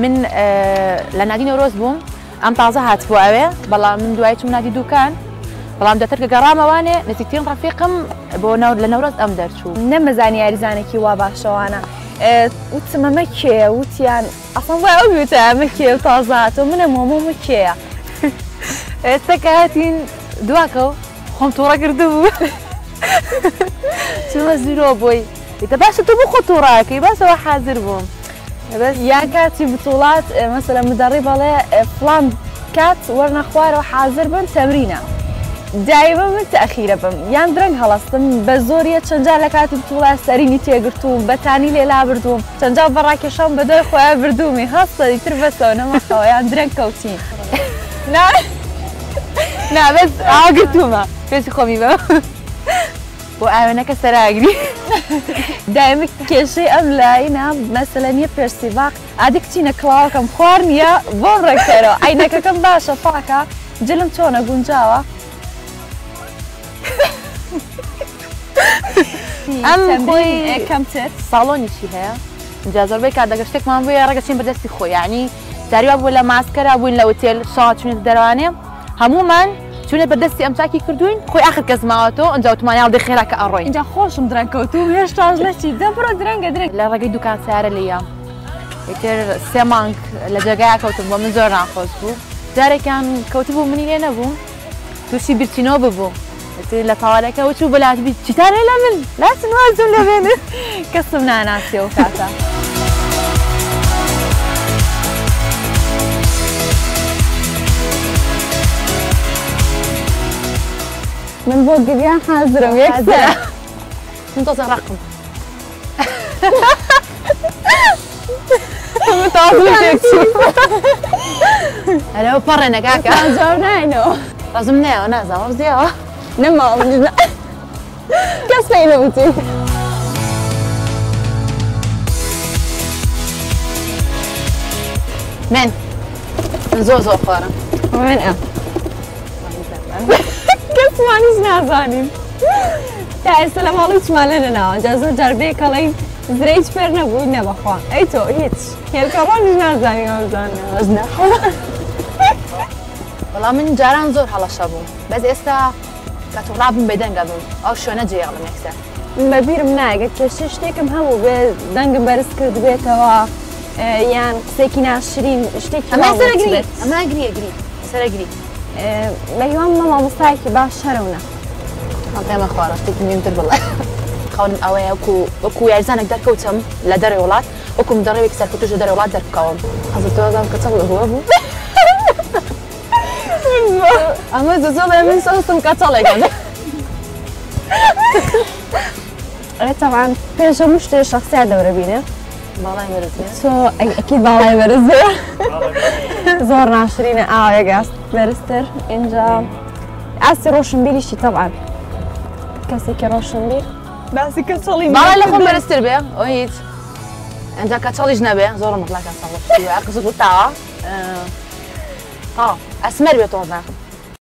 من لە نادی نەورۆز بووم ئەم تازە هاتبوو ئەوێ بەڵام من دوای چوم نادی دوکان بەڵام دواتر کە گەڕامەوانێ نزیکترین ڕەفیقم بۆ لە نەورۆز ئەم دەرچوو. نەمەزانی یاریزانێکی وا باشەوانە وتم ئەمە کێیە وتیان ئەسڵەن وای ئەو وتە ئەمە کێیە و تازە هاتووە منم وەمە کێیە. ئێستا کە هاتین دواکەو خۆم تووڕە کردبوو چوومە ژوورەوە بۆی ئیتە باشە تۆ بۆ خۆت تووڕەکەی باشەوە حازر بووم بەس یان کاتی بتوڵات مەسەلەن مدەڕی بەڵێ فڵان کات وەرنە خوارەوە حازر بن تەمرینە دایمە من تەئخیرە بم یان درەنگ هەڵەستم بە زۆریە چەند جار لە کاتی بتوڵا سەرینی تێگرتووم بەتانی لێ لابردووم چەند جار بە ڕاکێشان بە دوای خۆیا بردوومی هەستە ئیتر بەسەوە نەمەخەوە یان درەنگ کەوتین نا نا بەس ئاوا گرتوومە پێشی خۆمی بەم بۆ ئاوێنەکە سەراگری. دایمە کێشەی ئەم لاینە مەسەلە نیە پێش سیباق ئادی کچینە کڵاوەکەم خوار نییە بۆم ڕێکخەرەوە عەینەکەکەم باشە پاکە جلم چۆنە گونجاوە ئەم خۆی کەمتر ساڵۆنیشی هەیە جا زۆربەی کات دەگەر شتێکمان بووە ڕێگە چین بەدەستی خۆی یعنی جاری وا بووە لە ماسکەرا بووین لە ئوتێل شەوا چوینەتە دەرەوانێ هەموومان چوینە بەردەستی ئەم چاکی کردوین خۆی ئاخر کەس ماوەتەوە ئەنجا وتمان یاڵ دێ خێرا کە ئەڕۆین. ئینجا خۆشم درەنگ کەوتووم هێشتاش نەچی دە بڕۆ درەنگە درەنگ. لە ڕێگەی دوکان سەیارە لێیام ئیتر سێ مانگ لە جێگایا کەوتم بۆ من زۆر ناخۆش بوو جارێکیان کەوتبوو منی لێ نەبوو تووشی بیرچینەوە ببوو ئیتر لە تاوانەکە وچوو بەلات بی چیتان هەیە لە من لاچن وازم لێ بێنن. کەسم ناناسی ئەو کاتە. من بۆ گریان حازرم یەکسەر. من تۆزە ڕەقم. من تازە تێکچوو. ئەرێ پەڕێنە کاکە. جواب ناینەوە. ڕەزم نایەوە نازانم ڕزیەوە. نەماوە منیش کەس پێی نەوتی. من من زۆر زۆر خۆرم. من ئەم. کەسمانیش نازانین. تا ئێستا لە ماڵ هیچمان لێ نەناوە جا زۆر جار بێکەڵی زرە هیچ فێر نەبوو نەبەخوا ئەی تۆ هیچ هێلکە ڕۆنیش نازانی وەزنە. وەڵا من جاران زۆر هەڵەشە بووم بەس ئێستا کە توڕا بووم بێدەنگە بم ئەو شوێنە جێیەڵم یەکسەر. بە بیرم نایە گەر کێشەی شتێکم هەبوو بێ دەنگم بەرز کردبێتەوە یان قسەیەکی ناشرین شتێکی ئەمە سەرەگری ئەمە گری ئەگری سەرەگری. بە هیوام مە مامۆستایەکی باش هەرەونە. پێمە خوارە شتێکی مهمتر بڵێ. خەونم ئەوەیە وەکو وەکو یاریزانێک دەرکەوتم لە دەرەوەی وڵات وەکو مدەڕێوێکی سەرکەوتوش لە دەرەوەی وڵات دەربکەوم. حەزت تۆ ئەزانم کە چەند هوە بوو. ئەمە زۆ بە من سەستم کەچەڵێکە. ئەرێ تەبعەن پێش هەموو شتێ شەخسیات دەورە بینێ. باڵای بەرز بێ. تۆ ئەکید باڵای بەرز بێ. زۆر ناشرینە ئاوێک ئاست بەرزتر ئینجا ئاستی ڕۆشنبیریشی تەبعەن کەسێکی ڕۆشنبیر باسی کەچەڵی باڵای لە خۆم بەرزتر بێ ئەو هیچ ئینجا کەچەڵیش نەبێ زۆرم مەتڵا کەچەڵ قسە تاوە ئەسمەر بێ تۆزە.